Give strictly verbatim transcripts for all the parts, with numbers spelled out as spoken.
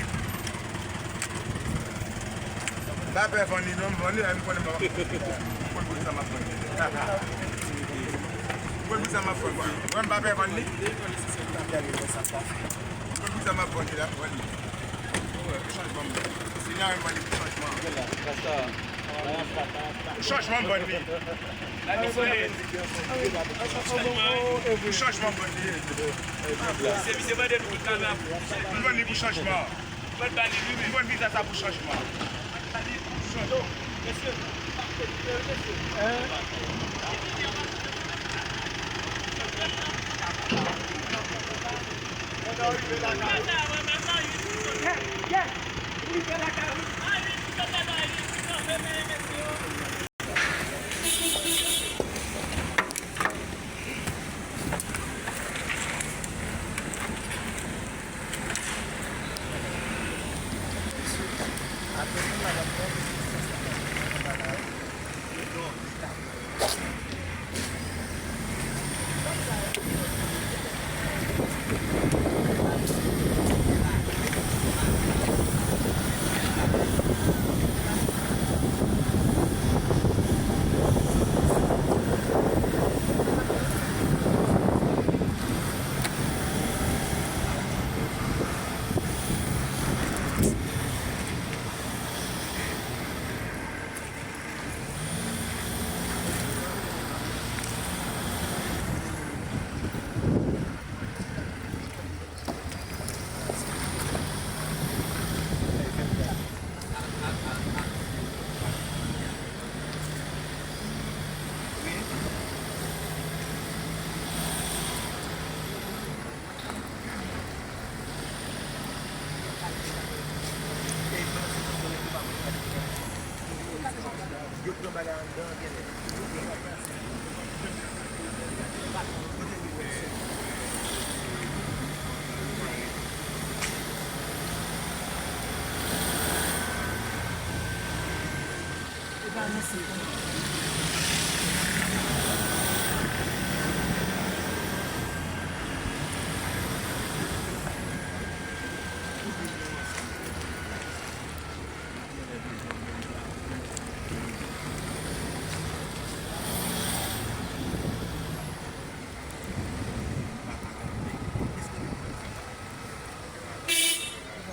li. M pa pè vann li non, m vann li, m konnen m ap vann li. M konn poukisa m ap vann li. M konn poukisa m ap vann li. Mwen, m pa pè vann li. M konn poukisa m ap vann li la, m vann li. Chanjman m. Senyè a vann li pou chanjman. Pou chanjman m vann li. Pou chanjman m vann li. M vann li pou chanjman. M vann visa sa pou chanjman.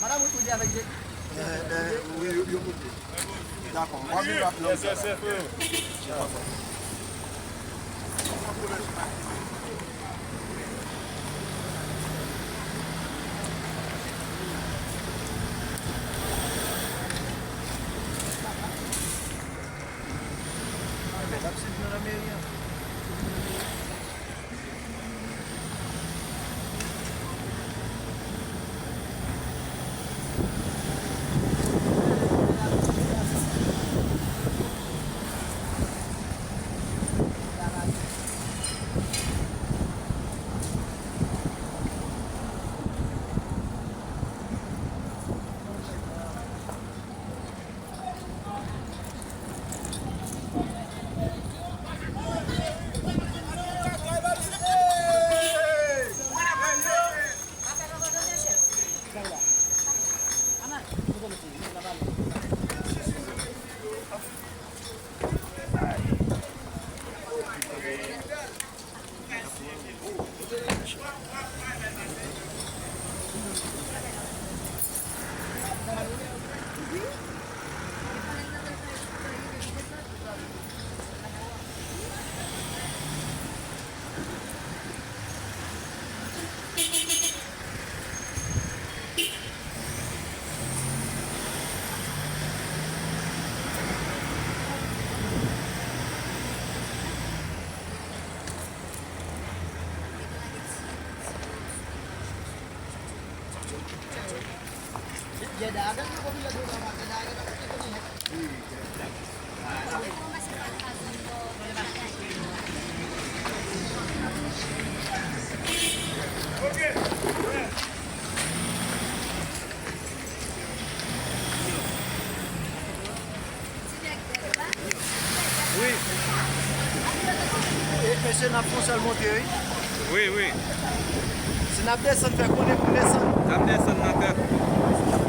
Madanm, ou, ou di avèk de... Eh, eh, wi, yo, yo moute. Dakò, w ap vin rapid. Wi. E, mesye, n ap fè yon sèl monte, wi. Wi, wi. Si n ap desann, fè konnen pou n desann. N ap desann nan tèt.